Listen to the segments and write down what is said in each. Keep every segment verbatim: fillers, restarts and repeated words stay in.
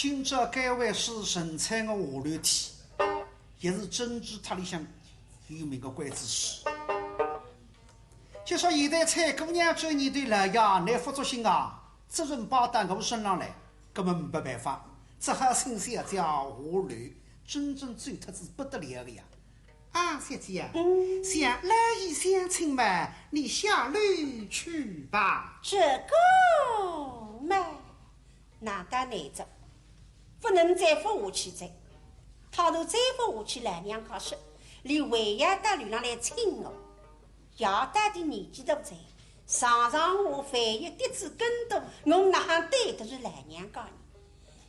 今朝该位是陈翠娥下楼梯，也是珍珠塔里向有名个刽子手。就说现在采萍娘这年头了呀，倷勿作兴啊，责任摆到我身浪来，搿么没办法，只好请小姐下楼，真正走脱仔勿得了个呀。啊，小姐呀，嗯。想老爷相请嘛，你下楼去吧。这个嘛， 哪搭难做？勿能再勿下去哉。倘若再勿下去，老娘家说，伊还要到楼浪来请我。爷到底年纪大哉，上上下下万一跌仔跟斗，我哪哼对得住老娘家呢？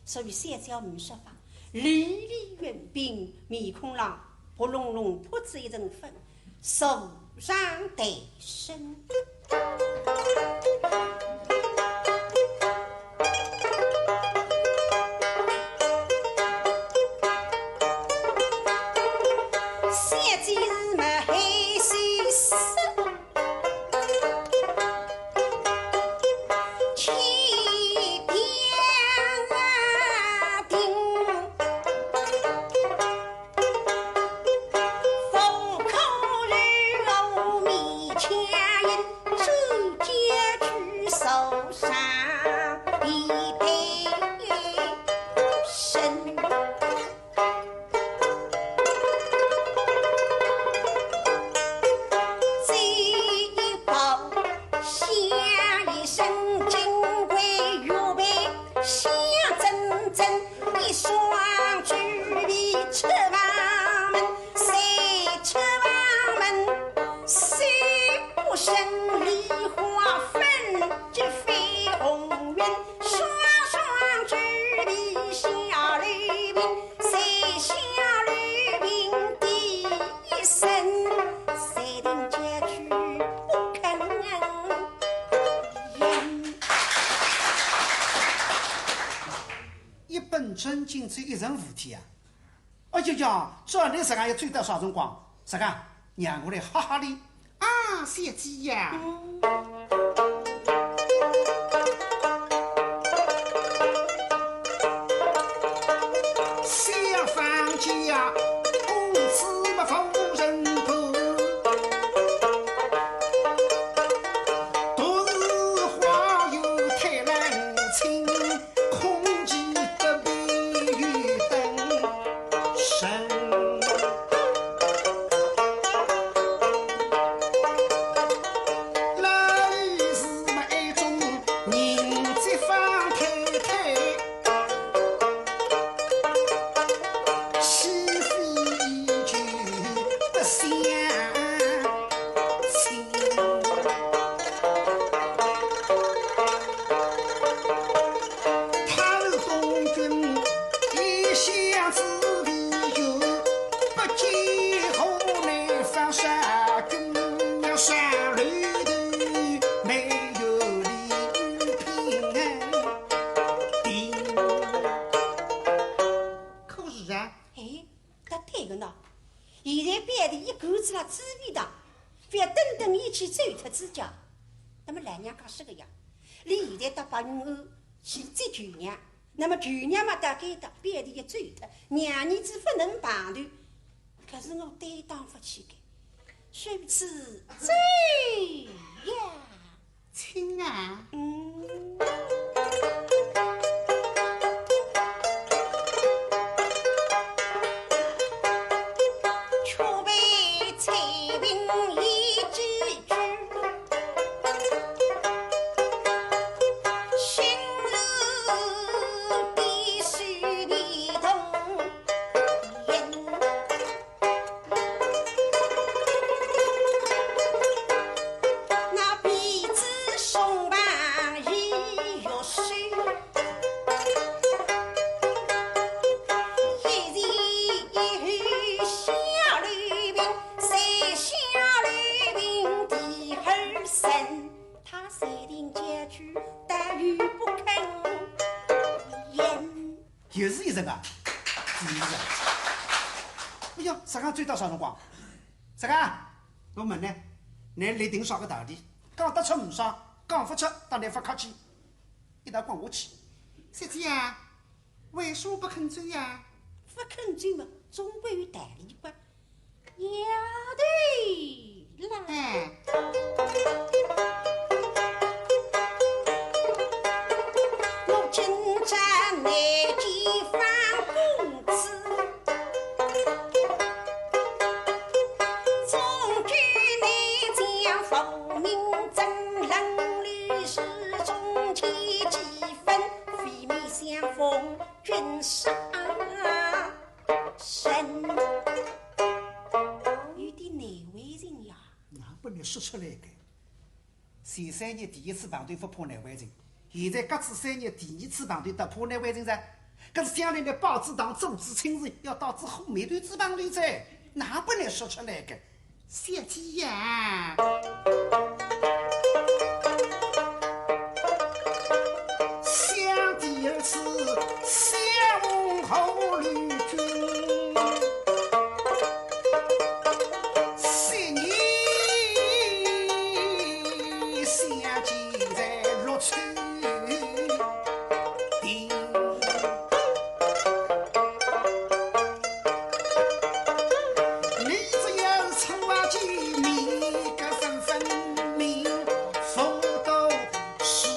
所以小姐呒说法，连连运兵，面孔浪白隆隆扑仔一层粉， 坐上台身。小姐是么嘿嘿笑，气定定。 一双猪皮出房门，三出房门，三不剩梨花粉，这飞红云，双双猪皮下留名，谁下留名第一声，谁定结局不肯言。一本正经，只一人无体啊！ 哎呀呀，照倷实梗要走到啥辰光？实梗，让我来吓吓倷。啊，小姐呀！小房间呀，空此么无人顾，独是花园太冷清。 空气不比有灯神。老爷是么爱种人接方太太，岂非依旧不相信？ 他是东君，一向之为友，不见河南方少君，要上楼的没有礼品定。可是啊，哎， 搭对个呢。现在表弟一个子辣嘴皮上，覅等等伊去走脱仔家。那么老娘家说个呀，伊现在到白云庵去接舅娘，那么舅娘嘛到该搭，表弟一走脱，娘儿子勿能碰头，可是我担当勿起个，如此走呀。 请啊。嗯。却被采萍一句句，心如滴水，你动人。 那婢子送罢已欲去，一前一后下留名，谁下留名第二声，他谁定结局，但又不肯言。 又是一声啊，第二声。哎呀，实梗走到啥辰光？实梗，我问倷，倷立定啥个道理？讲得出呒啥，讲勿出，当然勿客气。一道讲下去。小姐啊，为什么不肯走呀？不肯走嘛，总归有道理吧？丫头啦。哎。我今朝来见方公子，总觉你将父命真冷里是中间几分，非面相逢 君上人。有点难为情呀。哪能不能说出来个？前三日第一次碰头勿怕难为情，现在隔仔三日第二次碰头倒怕难为情哉。搿是将来呢，拜仔堂做仔亲事，要到仔后面头子碰头哉，哪能不能说出来个？ 小姐呀，想第二次相逢何如君，思念想尽在绿翠亭。 你只要出外见面，个分分明，佛道是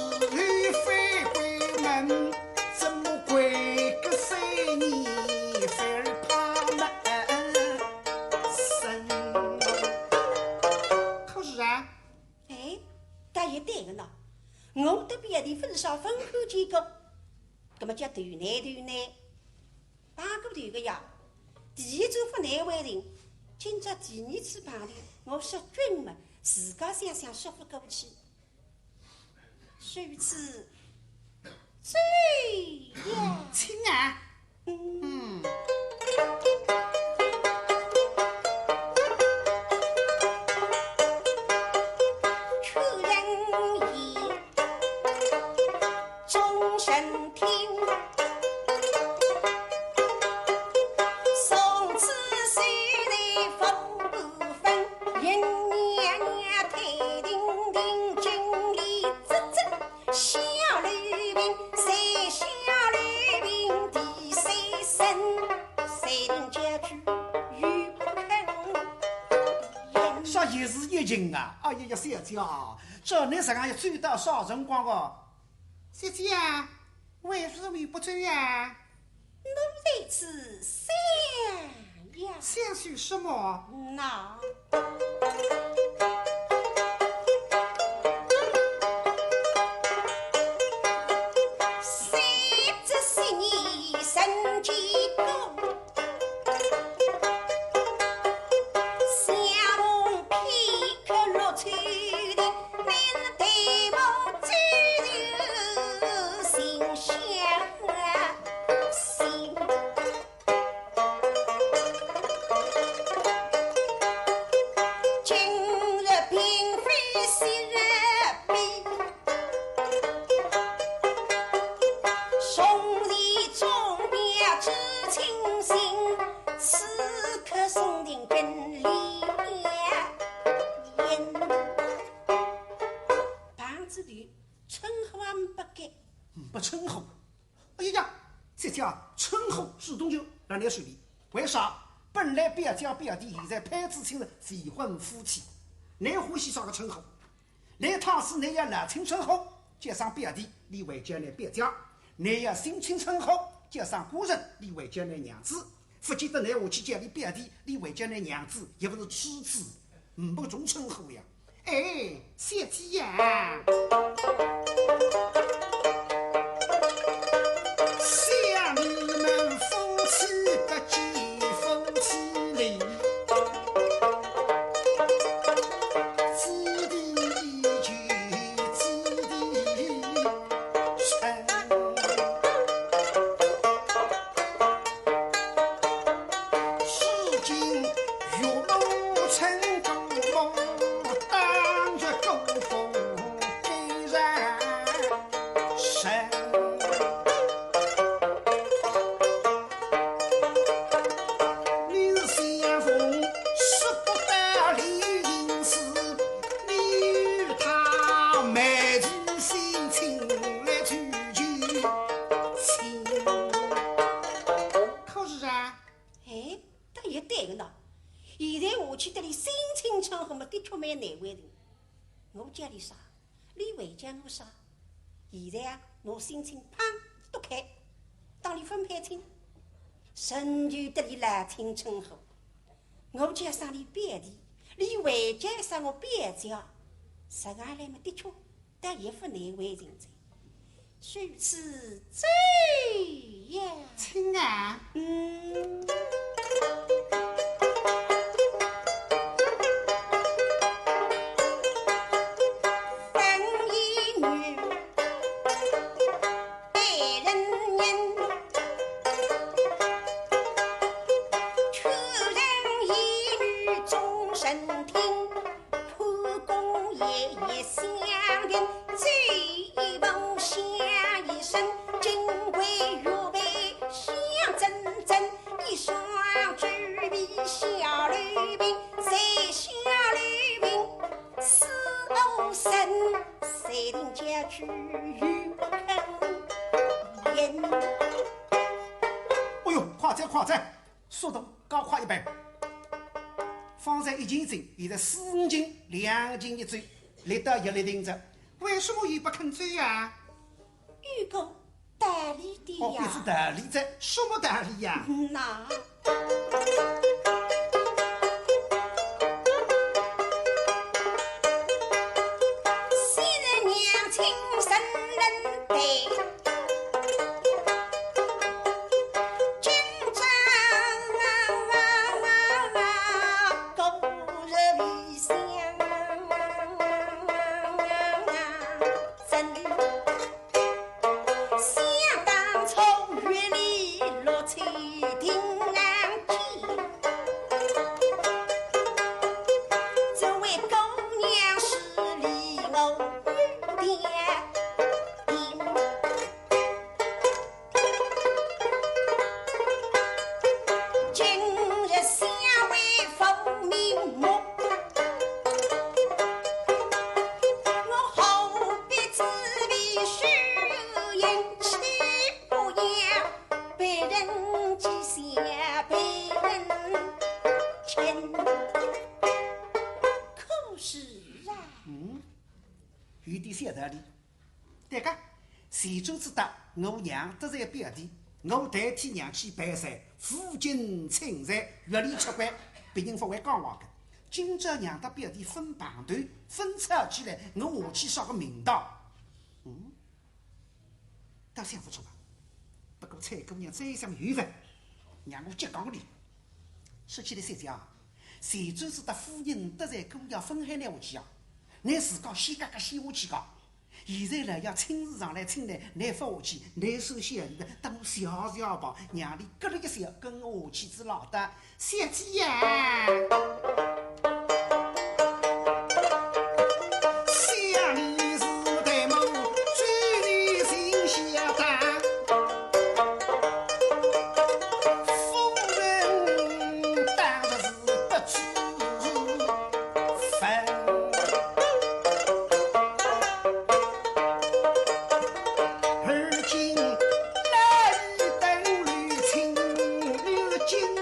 非归门，怎么归个三年反而怕门生？可是啊，哎，倒也对个喏，我搭表弟勿是啥勿看见过，葛么叫头难头难。 碰过头个呀，第一次勿难为情，今朝第二次碰头，我说君嘛，自家想想说勿过去。如此，走呀。请啊。嗯。嗯。 啥也是一情啊！哎呀呀，小姐啊，照倷实梗要走到啥辰光哦？小姐啊，为什么不走呀？奴在此想呀。想些什么？那 今日并非昔日比，从前钟表知情形，此刻松亭更离烟。碰仔头，称呼也没改。没称呼？ 哎呀，小姐啊，称呼自动就辣倷手里。为啥？本来表姐表弟，现在配仔亲了，未婚夫妻。倷欢喜啥个称呼？倷倘使倷要老亲称呼，叫声表弟，俚会叫倷表姐；倷要新亲称呼，叫声官人，俚会叫倷娘子。 勿见得倷下去叫俚表弟，俚会叫倷娘子，也勿是妻子，呒不种称呼呀。哎，小姐呀，想你们夫妻不见夫妻离，姊弟依旧姊弟 你与他眉头心情来追求情。现在我去搭俚姓亲称呼么，的确蛮难为情。我叫俚啥，俚还叫我啥。现在啊，我心情砰一开，搭俚分配清，仍旧搭俚老亲称呼。我叫声俚表弟，俚还叫声我表姐。实梗来么，的确 倒也勿难为情哉。如此走呀。请啊。嗯。哎哟，快哉快哉，速度加快一倍。方才一斤斤，现在四斤，两斤一斤，力道越来越大哉。为什么又不肯走呀？有个道理的呀。哦，有个道理哉，什么道理呀？嗯呐。 可是啊。嗯，有点小道理。 对个，前转子搭我娘得罪表弟，我代替娘去赔罪，负荆请罪，月里吃亏，别人勿会讲话个。今朝娘搭表弟分碰头，分吵起来，我下去啥个名堂？嗯，倒想勿出啊。不过采萍姑娘再想有份，让我激讲俚。说起来，小姐啊，前转子搭夫人得罪过要分开拿下去啊，倷自家先夹夹先下去讲。 现在老爷亲自上来请倷，倷勿下去，倷受小礼个，等我笑笑吧，让俚咯咯一笑，跟我下去仔老的。小姐呀，小礼是代母，最是心下大。夫人当日是不知 分。而今乃与等女亲，与今日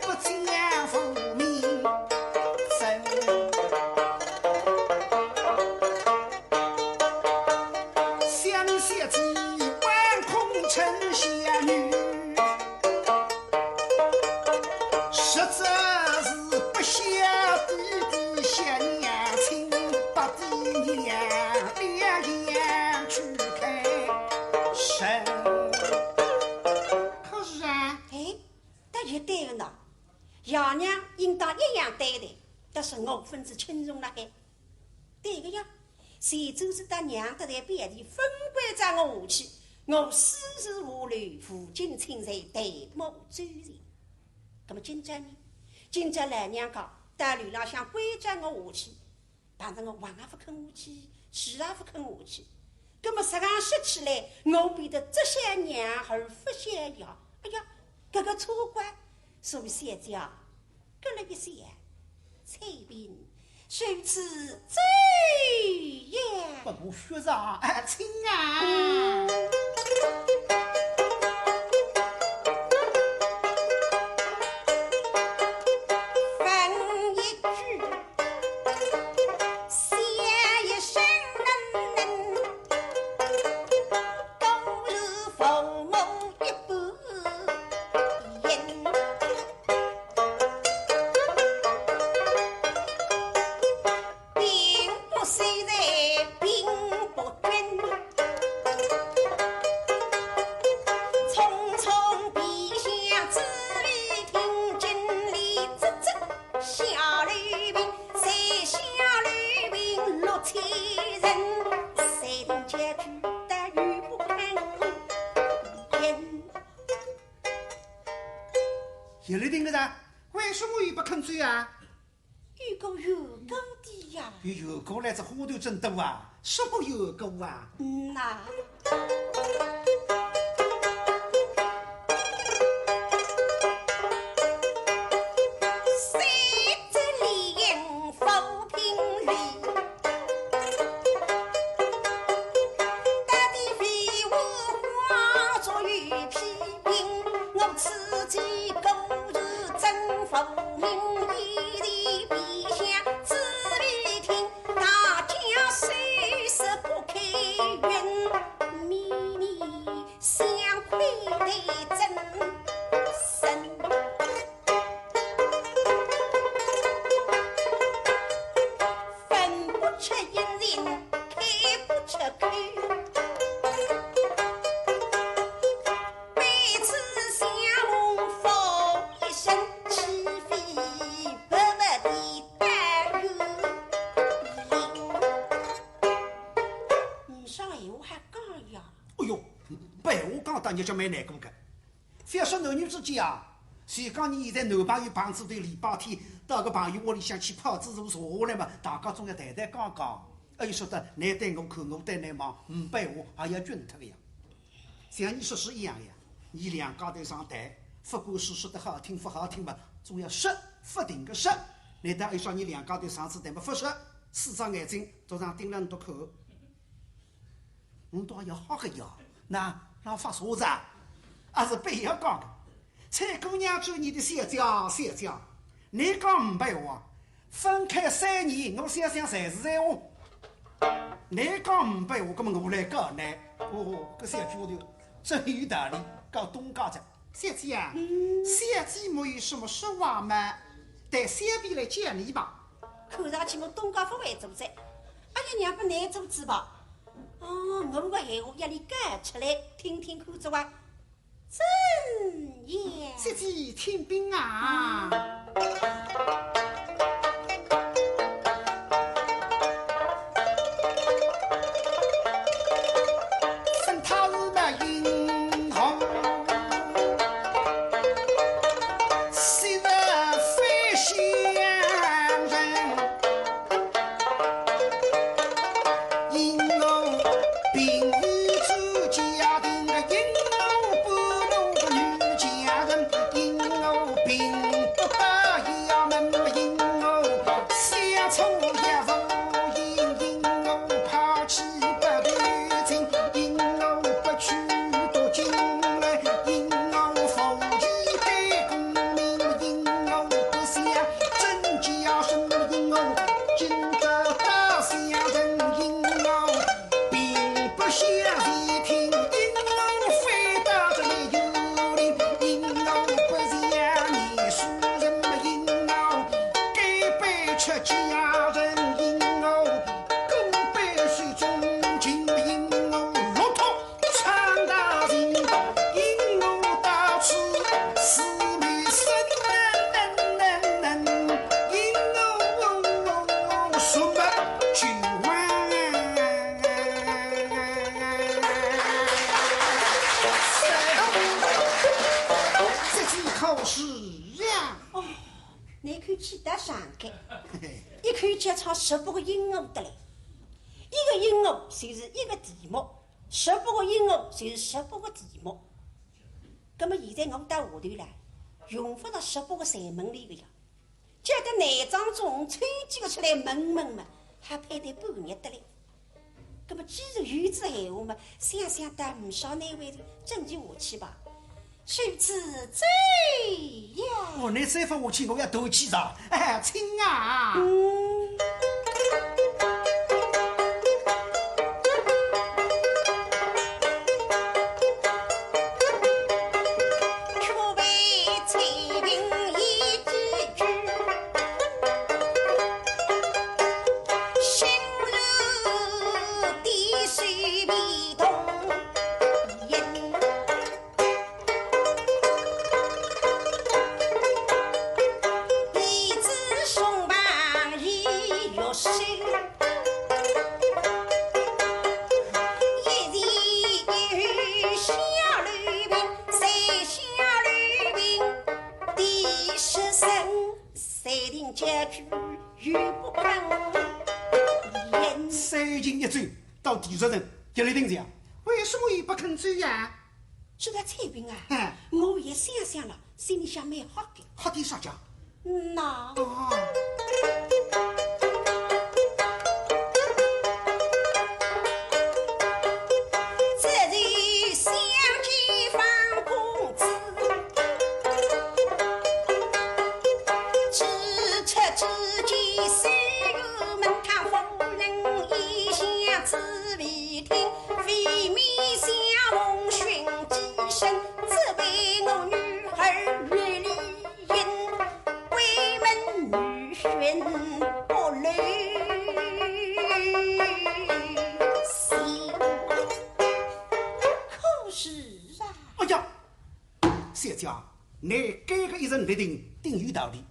不讲父命分。想小姐，万恐成下女。 实则是不孝弟弟小娘亲，不抵娘两样去开身。可是啊。哎，倒也对个呢，爷娘应当一样对待，但是我分仔轻重了海。 对个呀，前转子搭娘得罪表弟，勿关照我下去，我死是下流，负荆请罪，代母追罪。那么今朝呢？今朝老娘家到楼浪向关照我下去，碰着我横也勿肯下去，竖也勿肯下去。那么实梗说起来，我比得只晓娘而勿晓爷。哎呀，搿个错怪，所以小姐啊， 咯咯一笑，采萍，如此走呀。不过说啥，哎，请啊。为什么又不肯走啊？有个缘故的呀。有缘故来，这花头真多啊，什么缘故啊？嗯呐。谁知李应府平里， 大地飞舞，花烛与披星，我此际故日正逢明，一地皮箱紫薇厅，大家虽是不开云，秘密相窥得真深。 分不出音，人开不出口。每次相逢复一声，岂非白白的耽搁。唔少闲话还讲呀。哎哟，白话讲，当然就蛮难过个。 覅说男女之间啊，就讲倷现在男朋友碰仔对礼拜天到个朋友屋里向去泡仔茶坐下来嘛，大家总要谈谈讲讲。哎，说得倷对我看，我对倷望，呒不闲话也要僵脱个呀。像倷说书一样呀，倷两家头相谈，勿管书说得好听勿好听嘛，总要说，勿停个说。难道还说倷两家头相仔谈嘛勿说，四只眼睛都上盯牢倷看？ 我倒也好个呀，倷老发啥子啊？还是白要讲个。采萍姑娘叫倷个小姐，小姐，倷讲呒不闲话，分开三年，我想想侪是闲话。倷讲呒不闲话，葛么我来讲倷。哦，搿小丫头真有道理，讲东家哉。小姐啊，嗯。小姐没有什么说话嘛，待小婢来教倷吧。看上去我东家勿会做哉，哎呀，让拨倷做主吧。 哦，我个闲话要倷讲出来，听听看仔啊，怎样？小姐请讲啊。这是好事呀！哦，倷看气得上个，一口气唱十八个音乐得来，一个音乐就是一个题目，十八个音乐就是十八个题目。葛么现在我到下头来，用勿着十八个侪问俚个呀。 叫得男装中抽几个出来问问嘛，还配得半日得来。葛么既然有此闲话嘛，想想倒呒啥难为情，正经下去吧。如此走呀。哦，倷再勿下去，我要断气哉。哎，请啊。嗯。定家居又不肯言。三巡一转，到第十巡，就来定讲，为什么又不肯走呀？说到采萍啊，哎。我也想想了，心里向蛮好的。好的啥讲？那。啊。这里相见方公子，指出之间虽有门堂夫人，一向只为听，未免相逢寻几声，只为我女儿月里 因闺门女巡不留行。可是啊。哎呀，小姐，你搿个一人立定，定有道理。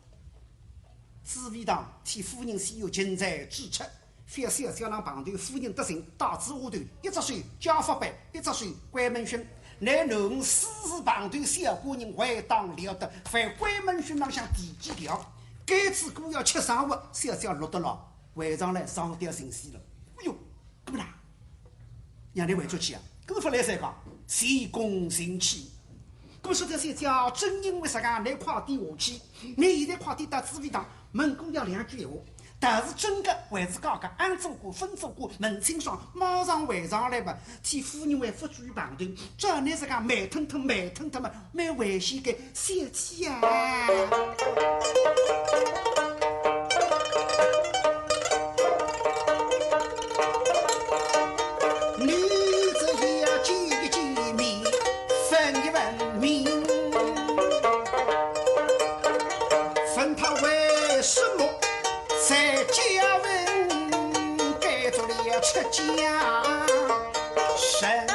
紫薇堂替夫人先有芹菜支出， 覅小姐浪碰头，夫人得胜，带仔丫头，一只手家法办，一只手闺门巡。乃囡私自碰头，小官人还当了得，犯闺门巡浪向第几条？该只股要吃生活，小姐落得牢，回上来上吊寻死了。哎哟，搿么啦，让你回转去啊？搿是勿来三讲，前功尽弃。搿么说到小姐，正因为啥个，你快点下去，你现在快点到紫薇堂， 问过要两句闲话，但是真个还是假个，暗中过、分中过，问清爽，马上回上来吧。替夫人还勿至于碰头，照你这个慢吞吞、慢吞吞嘛，蛮危险个，小姐啊。你这要见一见面，分一分明。 问他为什么在家门改做了出家人？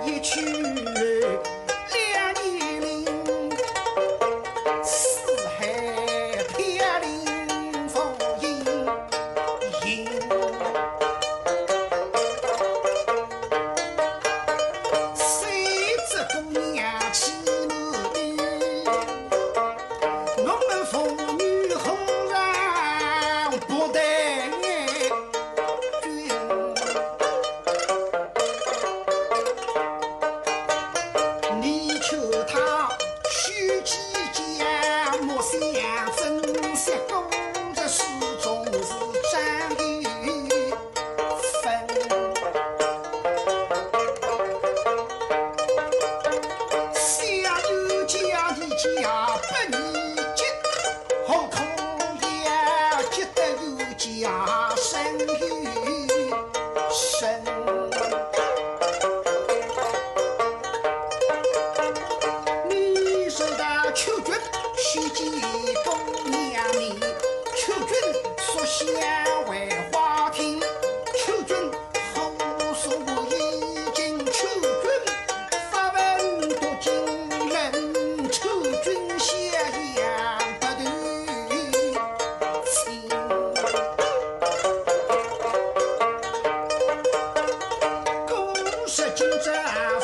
一去两年零，四海飘零风云。 谁知姑娘起母病，我们父女何尝不得君？你求他 须知家莫相争，惜故日始终是张有分。想有家的家不宜结，何苦要结得有家生有生？ 你说的求君须见姑娘面，求君说笑话听，求君何所已经，求君发问读经论，求君下言不投情。 古时今朝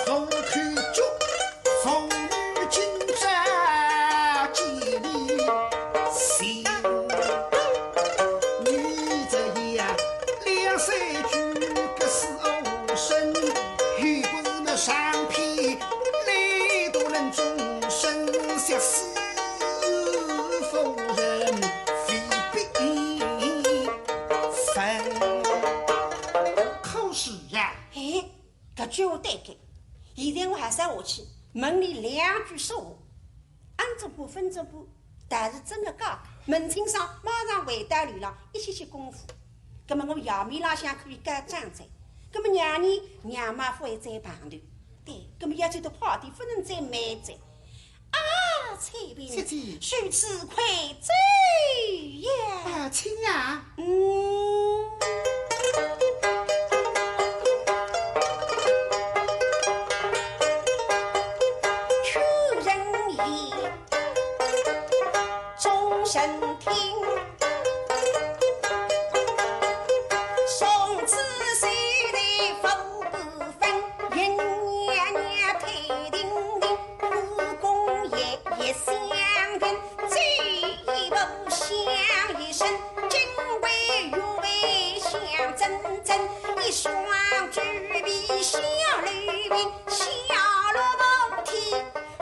勿可救，妇女今朝见面行。你这样两三句个是无声，又不是那上篇来读人众生相思夫人未必 分。可是啊，哎，搿句话对个，现在我还是要下去问你两句说话。暗中过分中过，但是真个假个，问清爽，马上回到楼浪，一歇歇功夫。葛么我夜面浪向可以告状哉。葛么娘呢，娘妈勿会再碰头。对，葛么要走得快点，勿能再慢哉。 啊，采萍，小姐。如此快走呀。啊，请啊。嗯。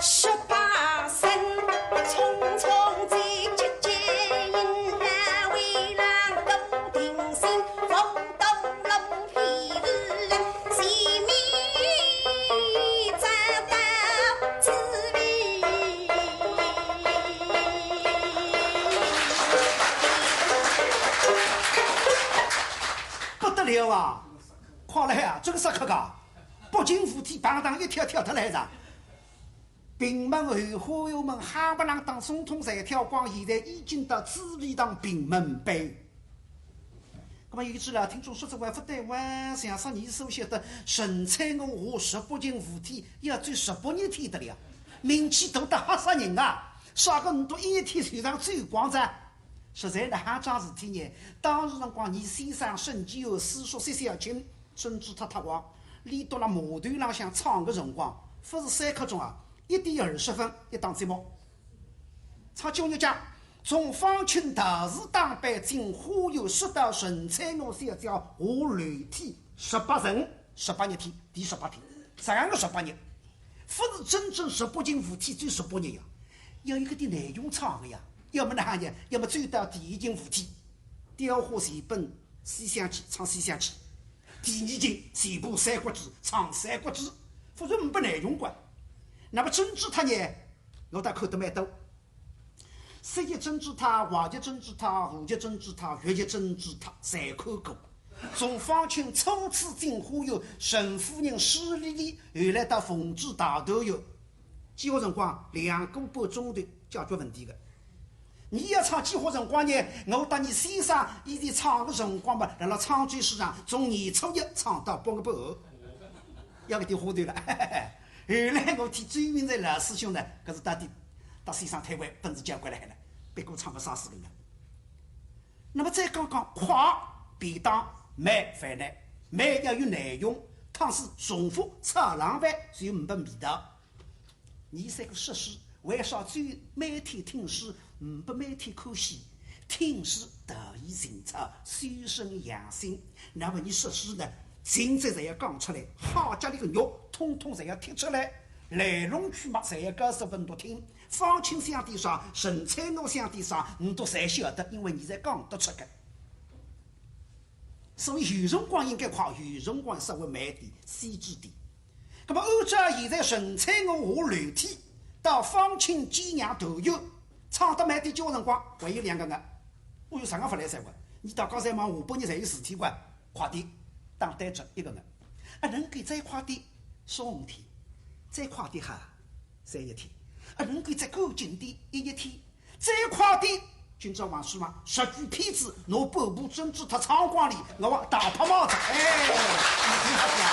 十八省，匆匆集结，引来围浪都定心，风刀龙劈日人，西面斩刀子里。不得了啊！快来啊，这个啥客家，北京无体，当当一跳跳得来着。 屏门后花园门，夯不啷当总统侪跳光，现在已经到紫薇堂屏门背。那么有一句老听众说，这还勿对哇，像啥人所写的陈翠娥下十八层无体，要走十八日天的了，名气大得吓死人啊！啥个唔笃一日天就让走光哉？实在哪哈桩事体呢？当时辰光，倪先生沈继安、四叔薛小青、珍珠塔塔王，俚笃辣码头浪向唱个辰光，勿是三刻钟啊， 一点二十分一档节目。唱九日讲，从方卿道士打扮进花园，说到陈翠娥小姐下楼梯十八层，十八日天，第十八天，实梗个十八日，勿是真正十八层无体走十八日呀，要有搿点内容唱个呀，要么哪哈呢？要么走到第一层无体，雕花全本西厢记，唱西厢记。 第二层全部三国志，唱三国志，勿然呒不内容个。那么珍珠塔呢，我倒看得蛮多。十一珍珠塔、华极珍珠塔、无极珍珠塔、越极珍珠塔，侪看过。从方卿初次进花园，陈夫人势利利，后来到凤至大团圆， 几化辰光，两个半钟头解决问题个。倪要唱几化辰光呢？我搭倪先生以前唱个辰光嘛，辣辣沧州书场，从年初一唱到八月半，要搿点花头了。后来我听周云才老师兄呢，搿是到底搭先生推扳，本事交关厉害了，别个唱勿杀死个呢。那么再讲讲快便当，慢烦难，慢要有内容，倘使重复炒冷饭，就呒不味道。 倪三个说书，为啥只有每天听书，呒不每天看戏？听书陶冶情操，修身养性。那么倪说书呢，情节侪要讲出来，好家里个肉，统统侪要踢出来，来龙去脉侪要告诉拨倷笃听。方卿想点啥，陈翠娥想点啥，倷笃侪晓得，因为倪侪讲得出个。所以有辰光应该快，有辰光稍微慢点，细致点。 那么按照现在陈翠娥下楼梯到方卿见娘团圆，唱得慢点几化辰光，还有两个月。我有啥个勿来三个？倪大家侪忙，下半日侪有事体个，快点，打对折一个月。啊，能够再快点，三五天，再快点哈，三日天。啊，能够再赶紧点，一日天。 再快点，今朝王叔嘛，十句片子，拿半部珍珠塔唱光哩，我大拍马子，哎，你听好不啦？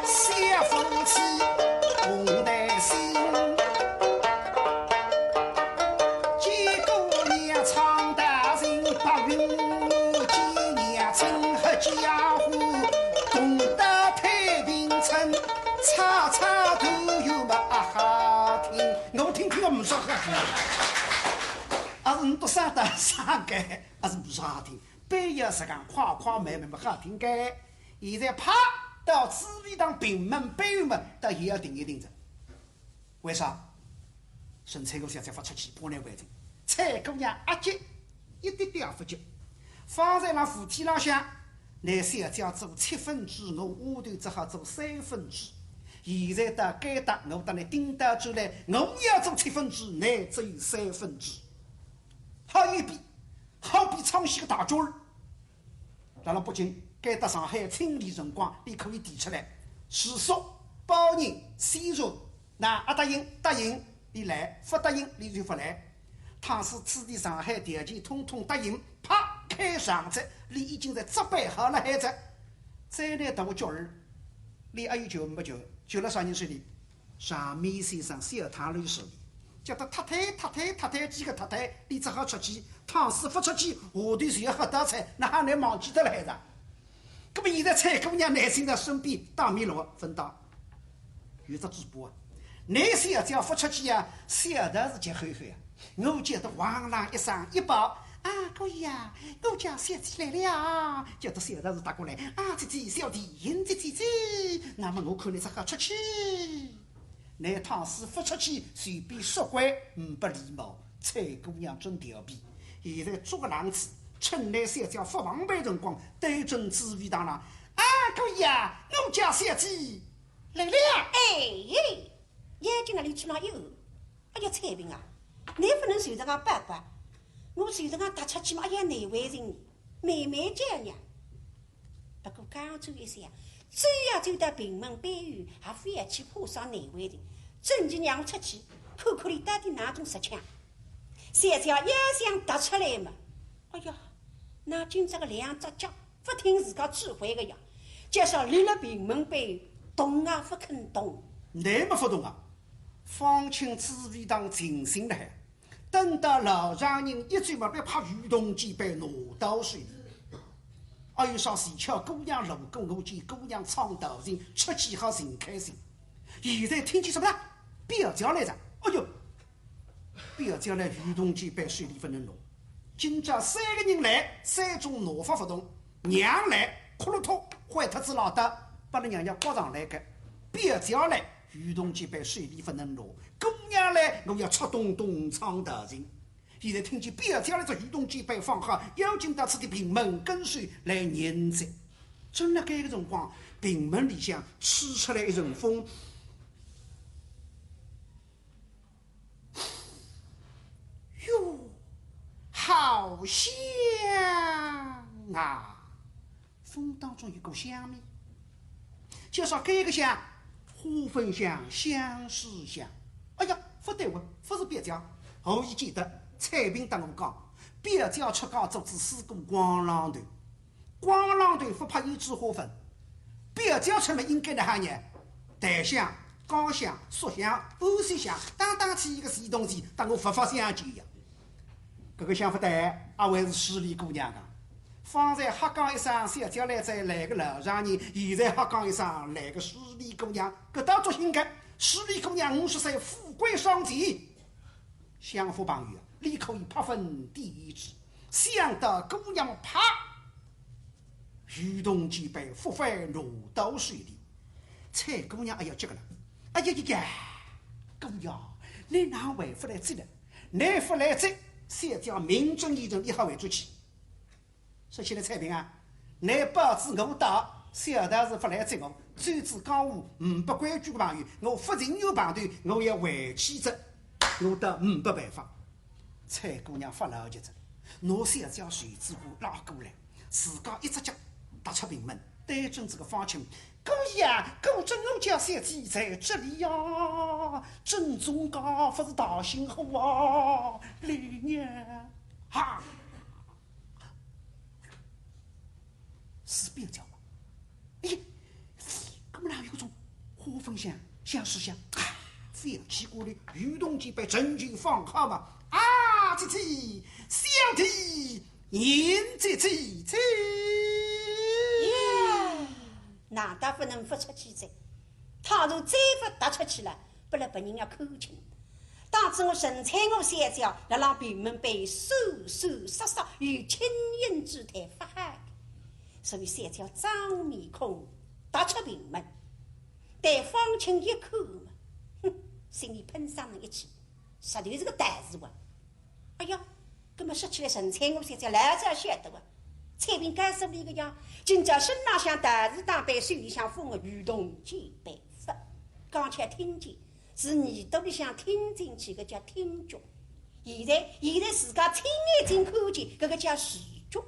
小夫妻红带心，见姑娘唱得人白云，见娘亲合家欢，同到太平村。 唱唱团圆嘛啊好听，我听听个勿是好听。啊，是倷笃啥搭啥个，啊，是勿是好听？必要实梗快快慢慢么好听个。现在啪到紫薇堂屏门背后嘛，倒也要停一停哉。为啥？ 陈翠娥小姐勿出去，怕难为情。采萍姑娘阿急，一点点也勿急。方才辣扶梯浪向，倷小姐做七分之，我丫头只好做三分之。现在到该搭，我搭倷顶倒转来，我要做七分之，倷只有三分之。好一比，好比唱戏个大角儿。 辣辣北京，该搭上海清理辰光，俚可以提出来，住宿、包人、洗茶，倷阿答应，答应，俚来，勿答应，俚就勿来。倘使此地上海条件统统答应，啪，开场哉，俚已经在准备好了海哉。再拿大角儿，俚阿有救没救？救了啥人手里？ 上面先生小汤楼说的，叫他太太、太太、太太几个太太，俚只好出去，倘使勿出去，下头就要喝倒彩，哪哈能忘记得了海哉？那么现在采萍姑娘耐心在身边打面锣，勿打。有只嘴巴啊，倷小姐勿出去啊，小道士就后悔啊。我叫得王郎一声一拜，啊，姑爷啊，我家小姐来了。叫得小道士踏过来，啊，姐姐，小弟迎接姐姐。那么我看你只好出去。那倘使不出去，随便说话，唔不礼貌。采萍姑娘真调皮，现在捉个冷子，趁那小姐不防备辰光，对准紫薇堂了。啊，姑爷啊，我家小姐来了。哎，眼睛那里去哪有？ 哎呀，采萍啊，你不能随着俺八卦，我随着俺踏出去嘛，哎呀，难为情，慢慢叫呀。不过刚走一些啊，走呀走到屏门背后，还非要去爬上难为情，真正让我出去，看看你到底哪种实情。小姐要想踏出来嘛，哎呀，那今朝个两只脚 不听自家指挥个呀，叫啥立了屏门背，动也不肯动。那么不动啊？方卿紫薇堂静心了海，等到老丈人一转嘛，别怕渔筒简板拿到手里。哎呦，啥事巧，姑娘路过，我见姑娘唱道情，出去好寻开心。现在听见什么了？表姐来哉。哎呦， 表姐来渔筒简板手里不能拿。今朝三个人来，三种拿法不同。娘来，骷髅头，坏脱仔老大，把那娘娘刮上来个。表姐来，渔筒简板手里不能拿。姑娘来，我要出洞洞唱道情。现在听见表姐来这渔筒简板放好，要紧到此地屏门跟首来迎接。正辣该个辰光，屏门里向吹出来一阵风， 哟，好香啊！风当中有股香味，叫啥该个香？花粉香，相思香。哎呀，不对哇，不是表姐，何以见得？采萍搭我讲，表姐出家做仔师姑光浪头， 光浪头不怕胭脂花粉，表姐出门应该哪哈呢？檀香、高香、麝香、安息香，当当起一个死东西，当我勿发香就一样。搿个香勿对，阿还是势利姑娘啊。方才瞎讲一声，小姐来哉，来个老丈人，现在瞎讲一声，来个势利姑娘，搿倒作兴个，势利姑娘五十岁，富贵双全。 相府朋友啊，你可以拍粉点一支，想到姑娘啪，渔筒简板勿凡拿到手里。采萍姑娘哎呀，这个了，哎呀呀呀，姑爷，你哪会勿来接呢？你勿来接，小姐名正言顺一号回转去。 说起来采萍啊，你报仔我到，小道士勿来接我，走仔江湖，唔不规矩个朋友，我勿情愿碰头，我要回去哉，我倒唔不办法。采萍姑娘发牢急哉，拿小姐袖子管拉过来，自家一只脚踏出屏门，对准仔个方卿，姑爷啊，果真我家小姐在这里呀，正宗家，勿是大兴货啊，来呀，哈！ 是表姐吗？咦，搿么哪有种花粉香、相思香啊？覅奇怪了，渔筒简板仍旧放好嘛。啊，姐姐，小弟迎接姐姐。耶，难道不能勿出去哉？倘若再勿踏出去了， 拨勒别人家看清。当仔我陈翠娥小姐辣辣屏门背瑟瑟杀杀，有轻盈之态勿好个。所以小姐涨面孔，踏出屏门，对方卿一看嘛，哼，心里喷上一气，实头是个道士哇。 哎呀，搿么说起来，陈翠娥小姐老早晓得个，采萍告诉俚个呀，今朝身浪向道士打扮，手里向捧个渔筒简板勿，刚才听见是耳朵里向听进去，搿叫听觉。现在，现在自家亲眼睛看见，搿个叫视觉。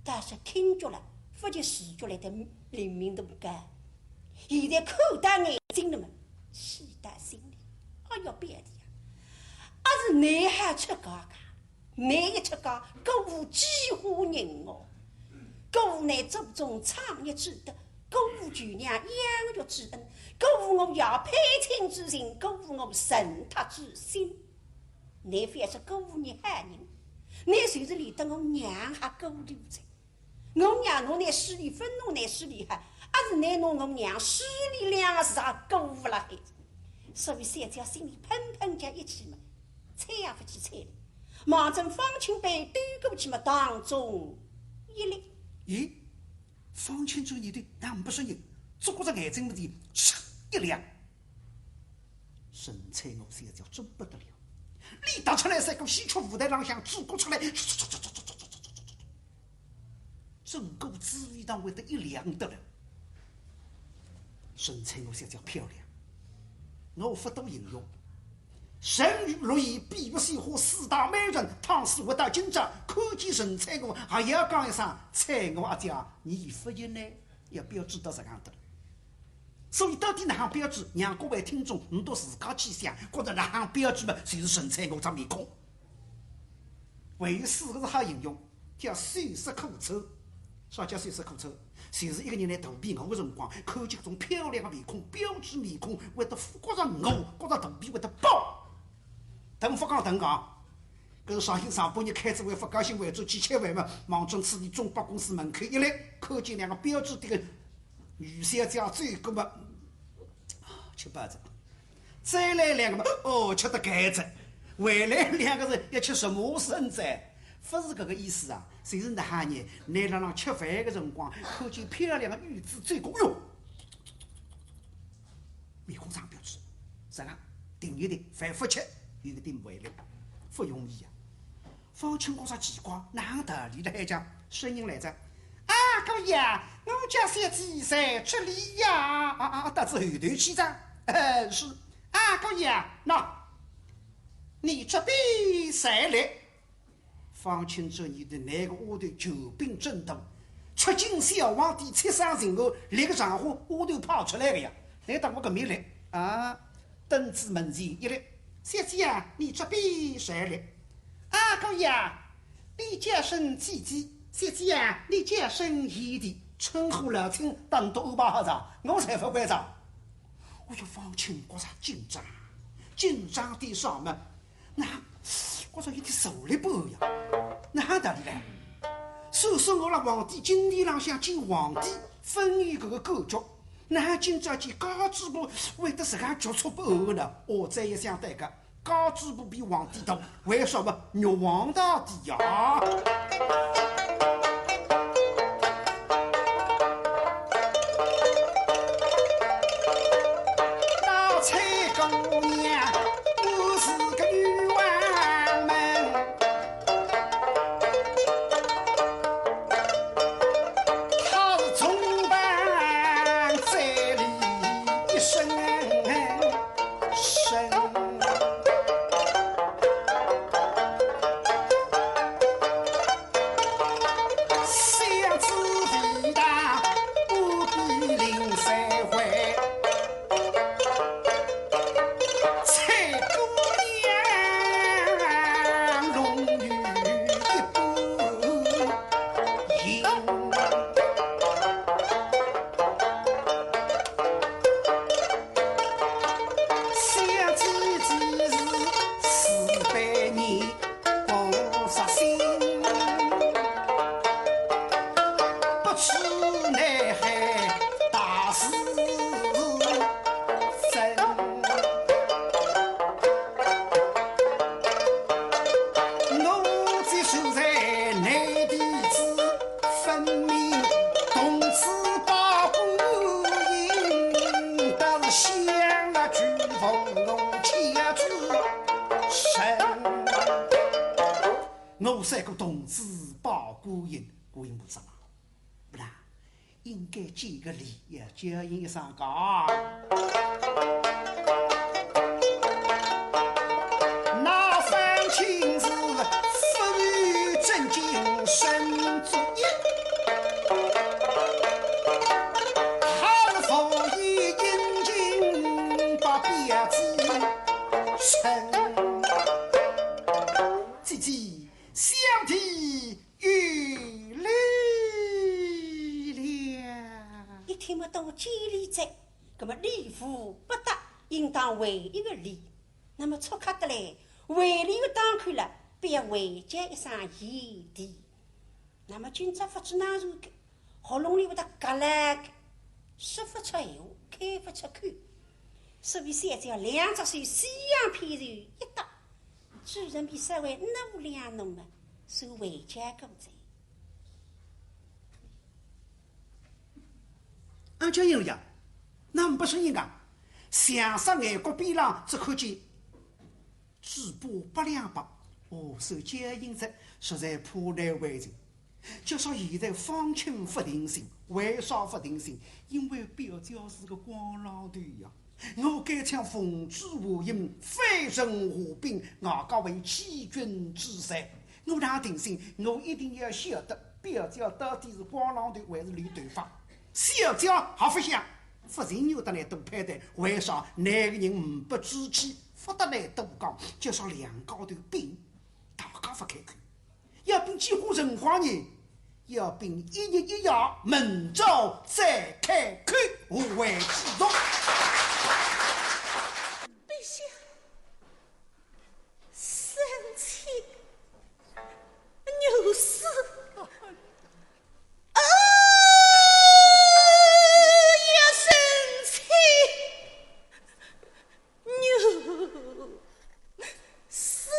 但是听觉了，勿及视觉来得灵敏度高。现在看到眼睛了嘛，气到心里，哎呀，表弟呀，阿是倷还出家个？ 倷一出家，辜负几化人哦。辜负倷祖宗创业之德，辜负舅娘养育之恩，辜负我爷配亲之情，辜负我承托之心。倷覅说辜负伲好人，倷就是连得我娘还辜负哉。我娘拿倷势利，勿拿倷势利哈，阿是倷拿我娘势利两个字也辜负勒海。所以小姐心里喷喷叫一气嘛，睬也勿去睬俚。望准方卿背对过去么当中一立。咦，方卿转念头，哪哼勿说人，只觉着眼睛门前唰一亮。陈翠娥小姐真不得了，俚踏出来三个戏曲舞台浪向转过出来，整个紫薇堂会得一亮得了。陈翠娥小姐漂亮，我勿多形容。沉鱼落雁、闭月羞花四大美人，倘使活到今朝，看见陈翠娥，还要讲一声：“翠娥阿姐，你勿行呢。”要标致到实梗得了。所以到底哪哼标致，让各位听众倷笃自家去想，觉着哪哼标致嘛，就是陈翠娥张面孔。还有四个字好形容，叫秀色可餐。啥叫秀色可餐？就是一个人来肚皮饿的辰光，看见搿种漂亮的面孔、标致面孔，会得觉着饿，觉着肚皮会得饱。等勿讲等讲，搿是绍兴上半日开仔会勿高兴，回转去吃饭嘛，望准此地中百公司门口一来，看见两个标致的女小姐走过嘛，啊，吃饱仔。 再来两个嘛，哦，吃得开哉。回来两个人要吃什么生哉？勿是搿个意思啊，就是哪哼呢，倷辣浪吃饭的辰光，看见漂亮的女子走过，哟，面孔上标致，是吧？停一停，饭勿吃，有点回来，勿容易啊。 方卿觉着奇怪，哪哼道理了？还讲声音来哉：“啊，姑爷，我家小姐在这里呀。”啊啊，到仔后头去哉。“哎，是。”“啊，姑爷，喏，你这边谁来？”方卿转念头，倷个丫头权柄真大，出京小皇帝，七省巡按，立个场化，丫头派出来的呀，倷到我搿面来啊。 登仔门前一立：“小姐啊，你这边谁来？”“啊，姑爷，你叫声姐姐。”“小姐啊，你叫声姨弟。”称呼老亲当都安排好哉，我才勿管哉。哎哟，方卿觉着紧张，紧张点啥嘛？那觉着有点坐立不安呀。哪哼道理呢？说说我辣皇帝金殿浪向见皇帝，朆有搿个感觉， 哪哼今朝见家主婆会得实梗局促不安呢？哦，再一想对个，家主婆比皇帝大，为什么？玉皇大帝呀！老蔡姑娘，我是个女王门。 她是重磅在里一声声，想知未答不必另三回。 蔡姑娘容于一般行，想姐姐是四百年 共杀心，不知内海大事怎。我既住在内地子，分明同此报官人，但是想了举头我却只身。 我三个同志报官人，官人勿是嘛？勿啦，应该见个礼呀，叫应一声讲。那方卿是不如正经身作揖，他是无意应景把表姐称。姐姐， 小弟有礼了。一听么到见礼哉，葛么礼无不答，应当回一个礼。那么粗刻得来，回礼个当口了，必要回叫一声贤弟。那么今朝勿知哪能个，喉咙里会得嘎啦个，说勿出闲话，开勿出口。所以小姐两只手西洋片手一搭，主人比稍微努两努嘛，算回家过哉。俺家人呀，哪能勿适应啊？想想眼角边浪只看见嘴巴拔两拔，哦，手脚硬着，实在怕难为情。 就说现在方卿勿定心，为啥勿定心？因为表姐是个光浪头呀。我该场奉旨下营，飞身下冰，外加为欺君之罪。我哪定心？我一定要晓得表姐到底是光浪头还是留头发。小姐也勿响，勿情愿搭倷多攀谈，为啥？倷个人呒不志气，勿搭倷多讲，就说两家头并，大家勿开口。 要并几化辰光呢？要并一日一夜，明朝再开口，何为继续？陛下，生气，牛死。啊呀，生气！ 牛死。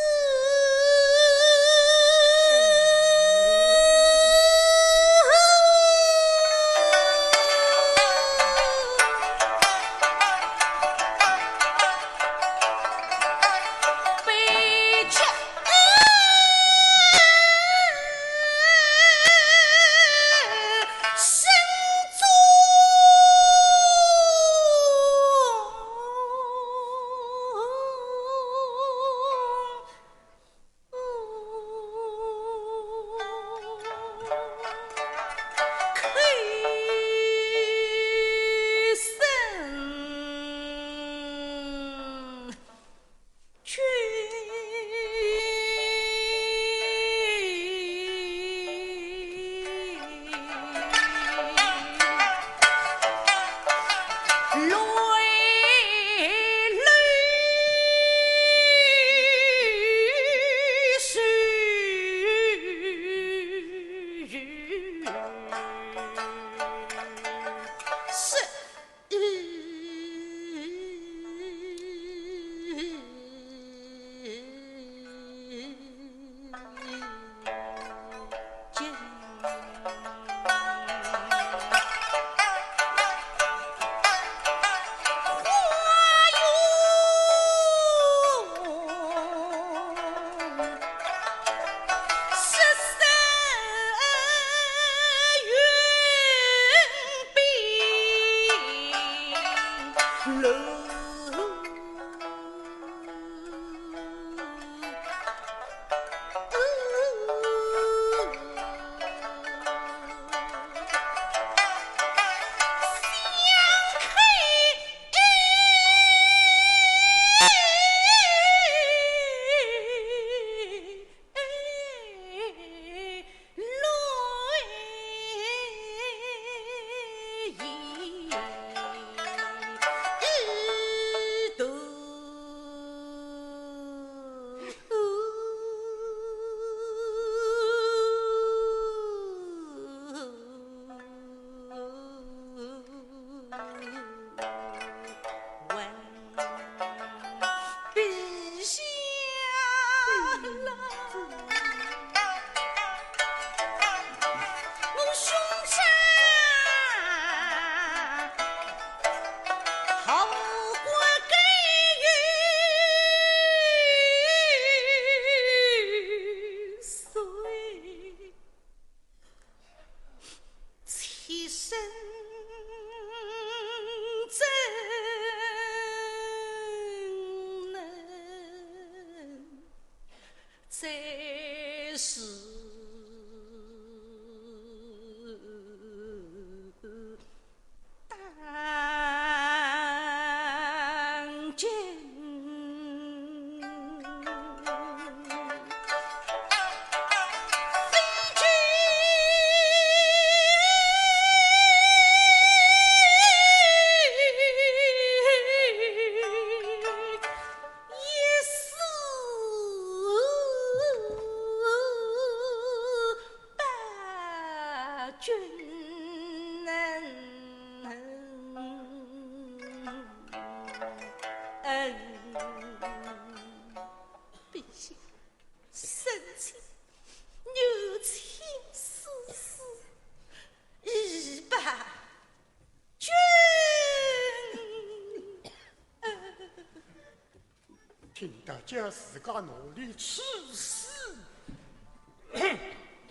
听得叫自家奴婢气死，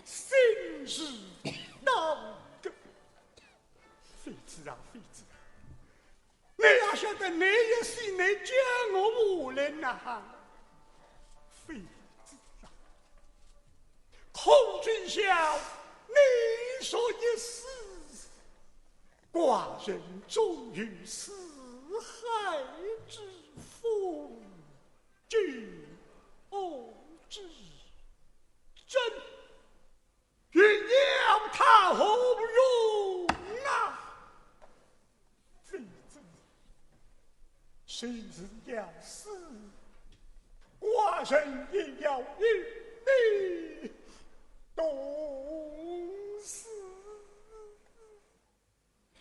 心事难过。妃子啊，妃子啊，你也晓得，你一死，你叫我何来呐？妃子啊，空军校你若一死，寡人终有四海之风。 君王之政，与娘他何用啊？妃子，虽是要死，寡人也要与你同死。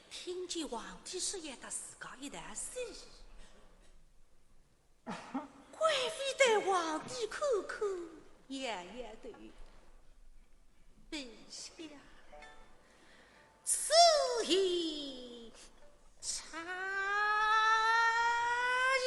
听见皇帝说要搭自家一道死，贵妃对皇帝看看，摇摇头。陛下，此言差矣。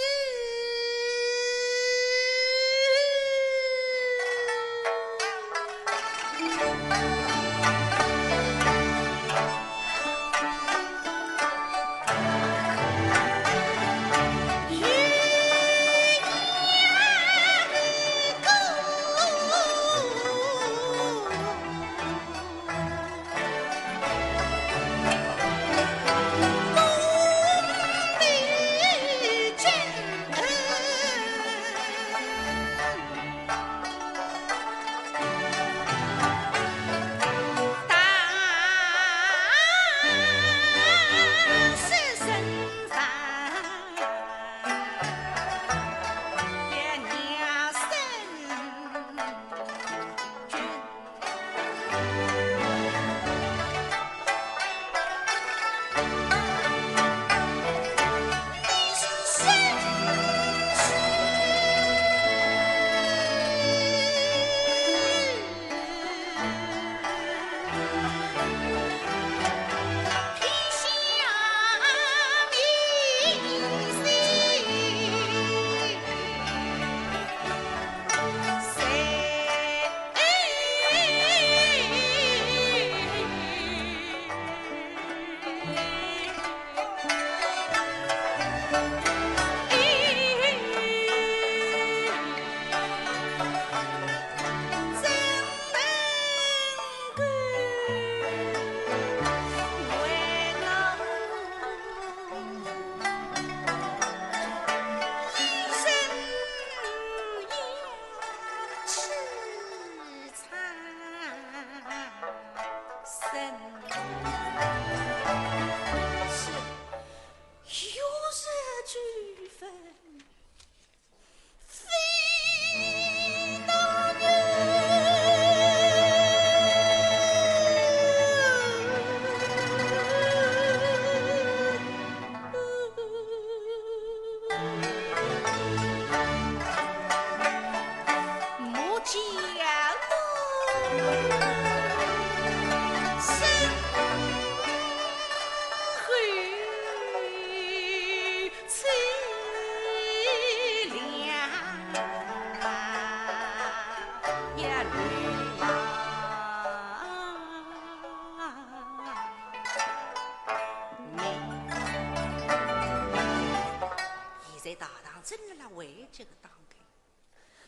现在大堂正辣辣为这个打开，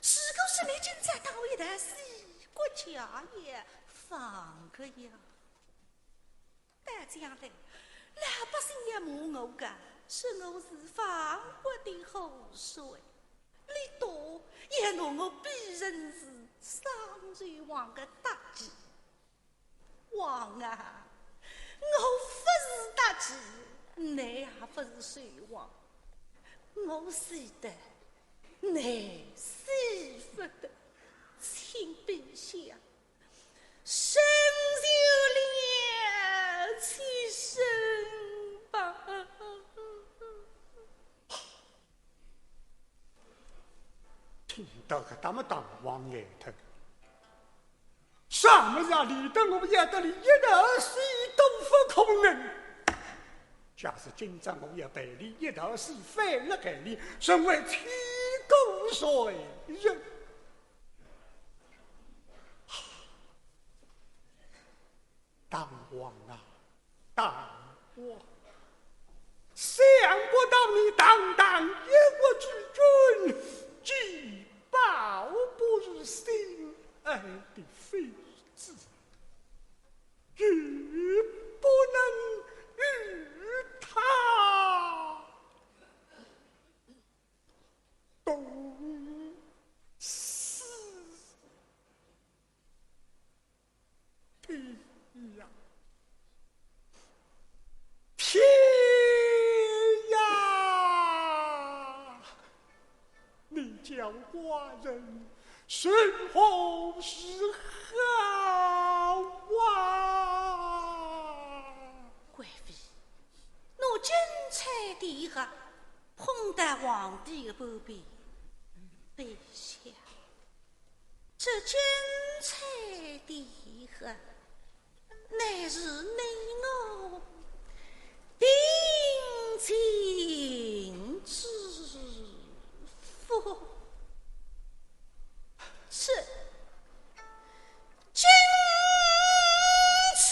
如果是你今朝搭我一道死，国家也放个呀。 到将来，老百姓也骂我个，说我是亡国的后嗣，俚笃也拿我比成是商纣王的搭继。王啊，我不是搭继，你也不是纣王，我死得，你死不得，请陛下 伸手了其身吧。听到搿搭么当王呆脱，啥物事啊？连得我要搭俚一道死都不可能。假使今朝我要陪俚一道死，反了该俚，成为千古罪人。大王啊，大王！想不到你堂堂一国之君，既报不如心爱的妃子，又不能与她 同死。天呀，天呀！你叫寡人如何是好啊？贵妃，奴钦差的确碰到皇帝的不便，陛下，这钦差的确乃是你我定情之夫。是。 钦差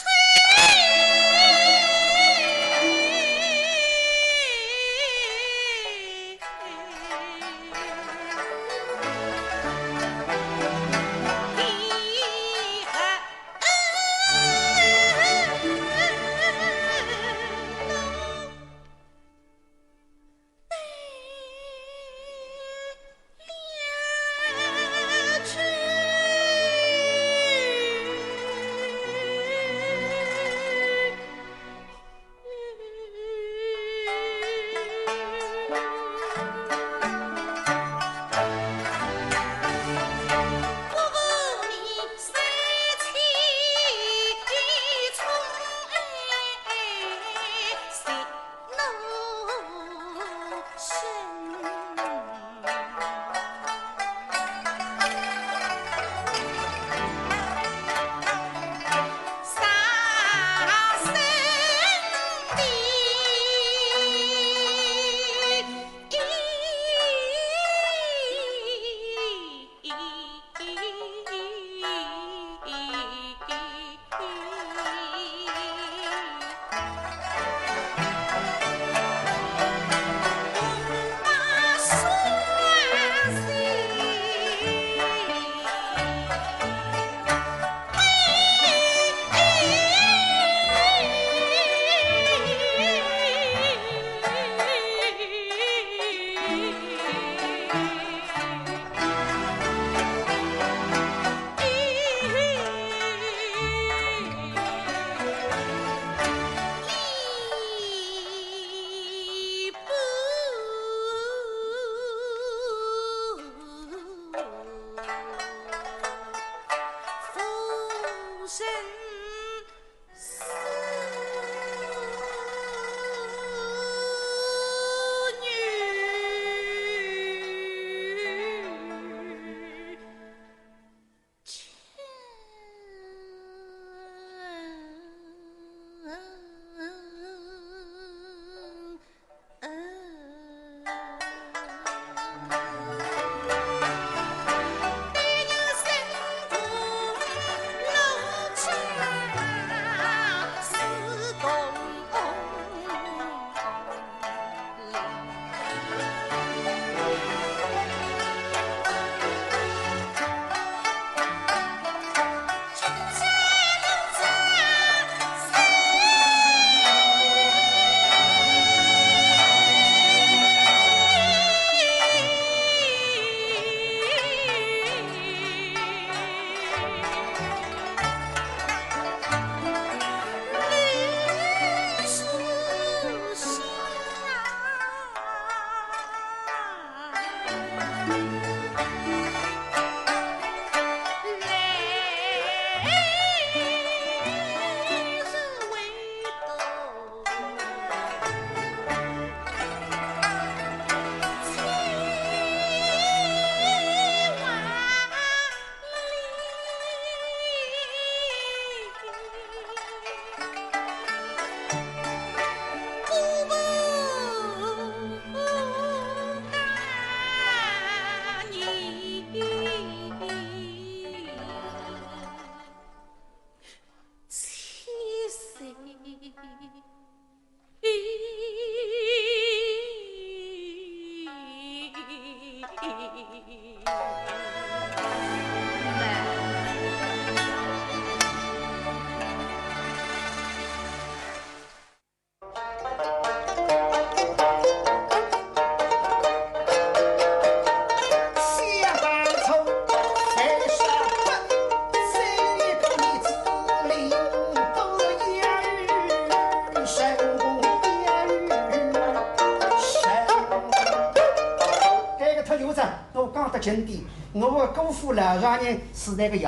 真的，我个姑父老丈人是那个爷，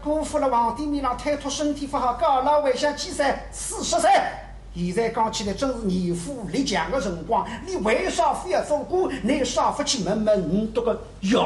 姑父了皇帝面浪推脱身体不好，告老还乡几岁？四十岁。现在讲起来真是年富力强的辰光，你为啥非要做官？你啥不去问问你这个爷？